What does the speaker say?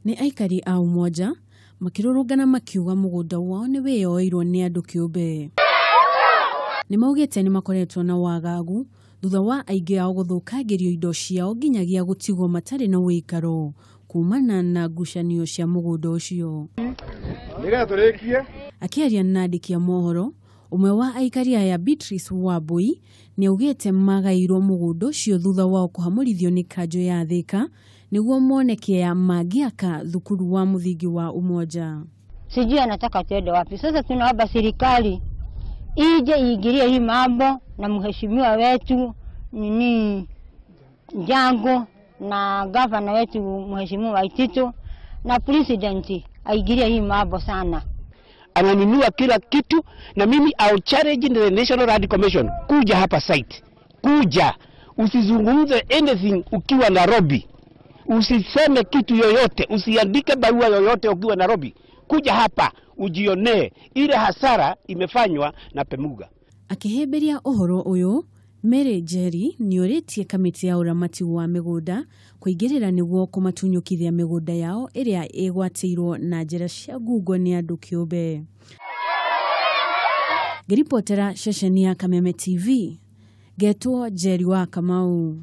Nĩ aikari a Umoja makĩrũrũngana makiuga mũgũnda wao nĩ wĩyoeirwo nĩ andũ kĩũmbe. Nĩ maugĩte nĩ makoretwo na wagagu thutha wa aingĩ ao gũthũkangĩrio indo ciao nginyagia gũtigwo matarĩ na ũikaro kumana na ngucanio cia mũgũnda ũcio. Nĩgetha tũrĩkie. Akĩaria na andĩki a mohoro, ũmwe wa aikari aya Beatrice Wambui nĩ augĩte magaĩirwo mũgũnda ũcio thutha wao kũhamũrithio nĩ kanjũ ya Thika nĩguo mone kĩa mangĩaka thukuru wa mũthingi wa Umoja. Sijui anataka tuende wapi. Sasa tunaomba serikali ije iingilie hii mambo na mheshimiwa wetu nini Jango na gavana wetu mheshimiwa Waititu na president aingilie hii mambo sana. Ananunua kila kitu, na mimi I'll challenge the National Land Commission kuja hapa site, kuja usizungumze anything ukiwa Nairobi, usiseme kitu yoyote, usiandike barua yoyote ukiwa Nairobi, kuja hapa ujionee ile hasara imefanywa na Pemuga. Akĩhĩmbĩria ũhoro ũyũ, Mary Njeri nĩorĩtie kamĩtĩ ya ũramati wa mĩgũnda kũingĩrĩra nĩguo kũmatunyũkithia mĩgũnda yao ĩrĩa ĩgwatĩirwo na njĩra cia ngungo nĩ andũ kĩũmbe. Ngĩribotera ceceni ya Kameme TV, ngetwo Njeri wa Kamau.